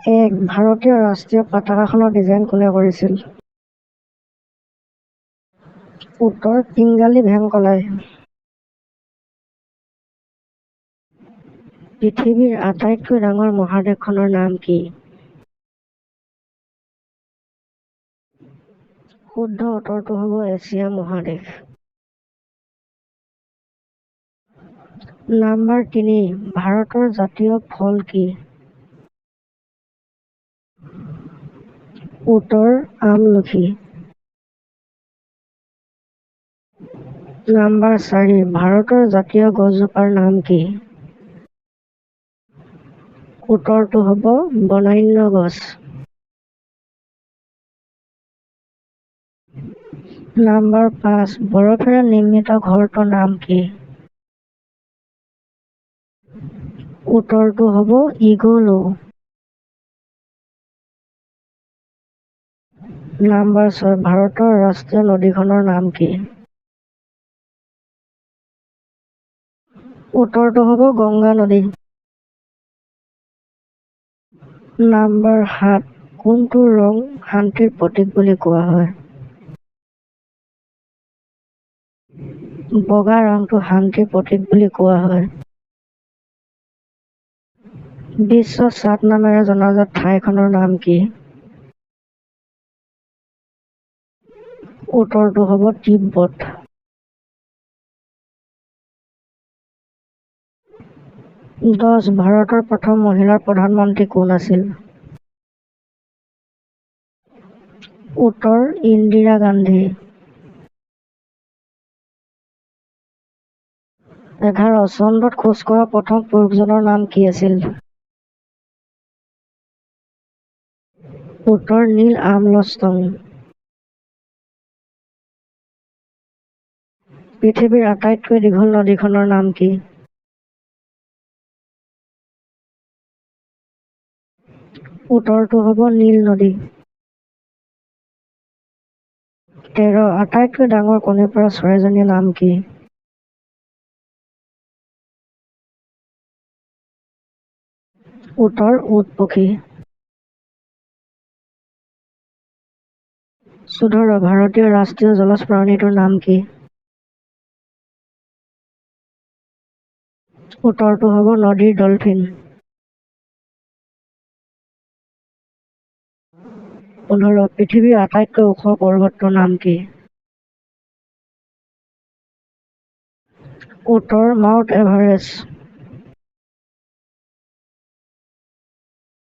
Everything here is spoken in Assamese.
1. ভাৰতীয় ৰাষ্ট্ৰীয় পতাকাখনৰ ডিজাইন কোনে কৰিছিল? উত্তৰ পিংগালী ভেংকলাই। পৃথিৱীৰ আটাইতকৈ ডাঙৰ মহাদেশখনৰ নাম কি? শুদ্ধ উত্তৰটো হ'ব এছিয়া মহাদেশ। নাম্বাৰ 3, ভাৰতৰ জাতীয় ফল কি? উত্তৰ আমলখি। নাম্বাৰ 4, ভাৰতৰ জাতীয় গছজোপাৰ নাম কি? উত্তৰটো হ'ব বনান্য গছ। নাম্বাৰ 5, বৰফেৰে নিৰ্মিত ঘৰটোৰ নাম কি? উত্তৰটো হ'ব ইগলু। নাম্বাৰ 6, ভাৰতৰ ৰাষ্ট্ৰীয় নদীখনৰ নাম কি? উত্তৰটো হ'ব গংগা নদী। নাম্বাৰ 7, কোনটো ৰং শান্তিৰ প্ৰতীক বুলি কোৱা হয়? বগা ৰংটো শান্তিৰ প্ৰতীক বুলি কোৱা হয়। বিশ্ব ছাদ নামেৰে জনাজাত ঠাইখনৰ নাম কি? উত্তৰটো হ'ব তিব্বত। 10, ভাৰতৰ প্ৰথম মহিলা প্ৰধানমন্ত্ৰী কোন আছিল? উত্তৰ ইন্দিৰা গান্ধী। 11, চন্দ্ৰত খোজ কঢ়া প্ৰথম পুৰুষজনৰ নাম কি আছিল? উত্তৰ নীল আৰ্মষ্ট্ৰং। পৃথিৱীৰ আটাইতকৈ দীঘল নদীখনৰ নাম কি? উত্তৰটো হ'ব নীল নদী। 13, আটাইতকৈ ডাঙৰ কণী পৰা চৰাইজনীৰ নাম কি? উত্তৰ উট পক্ষী। 14, ভাৰতীয় ৰাষ্ট্ৰীয় জলজ প্ৰাণীটোৰ নাম কি? উত্তৰটো হ'ব নদীৰ ডলফিন। 15, পৃথিৱীৰ আটাইতকৈ ওখ পৰ্বতটোৰ নাম কি? উত্তৰ মাউণ্ট এভাৰেষ্ট।